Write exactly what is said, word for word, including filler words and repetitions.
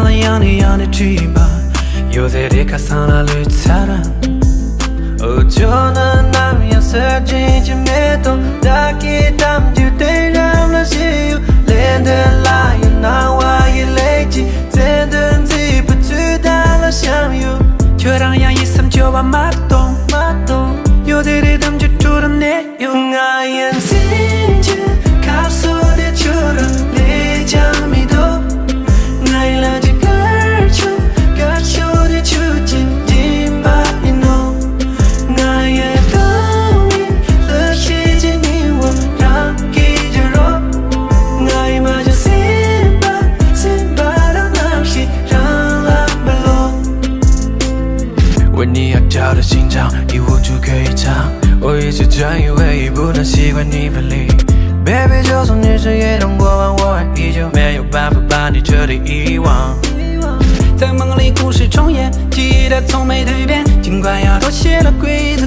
ཡང་ནས་ཡང་ནས་བྲིས་པ། ཡོད་ཚད་རེ་ཁ་སང་ལ་ལུས་ཚར། འུ་ཅོ་ནི་ནམ་ཡང་གསོད་བྱེད་ཀྱི་མེ་ཏོག་བདག་གི་གཏམ་རྒྱུད་དེ་རང་ལ་བཞེས་ཡོད། ལས་འདི་ལ་ཡང་སྣང་བ་ཡི་ལས་ཀྱི་ཚེ་འདི་མཛེས་པ་ཚུལ་དག་ལ་བཤམས་ཡོད། ཁྱོད་རང་ཡང་ཡིད་སེམས་སྐྱོ་བ་མ་གཏོང་། མ་གཏོང་། ཡོད་དེ་རེ་དམ་གྱི་ཁྲོད་རུ་གནས་ཡོད། ང་ཡི་འཛིན་གྱི་ཁ་ཕྱོགས་དེ་ཁྱོད་རང་ལས་ཀྱང་མི་ལྡོག། ང་ཡི་ལམ་གྱི་དཀར་ཕྱོགས། དཀར་ཕྱོགས་དེ་ཁྱོད་ཀྱིས་སྦྱིན་པ་ཡིན་ནོ། ང་ཡི་སྟོང་ཉིད་ལ་ཤེས་ཀྱི་ཉི་འོད་རང་གིས་བསྒྱུར་རོགས། ང་ཡི་མ་བྱོན་སེམས་པ། སེམས་པ་རང་རྣམ་ཤེས་རང་ལ་འབུལ་ལོ། 为你而跳的心脏已无处可以藏，我一直专以为已不能习惯你分离。Baby，就算你是一种过往，我依旧没有办法把你彻底遗忘。在梦里故事重演，记忆它从没蜕变，尽管要妥协了规则，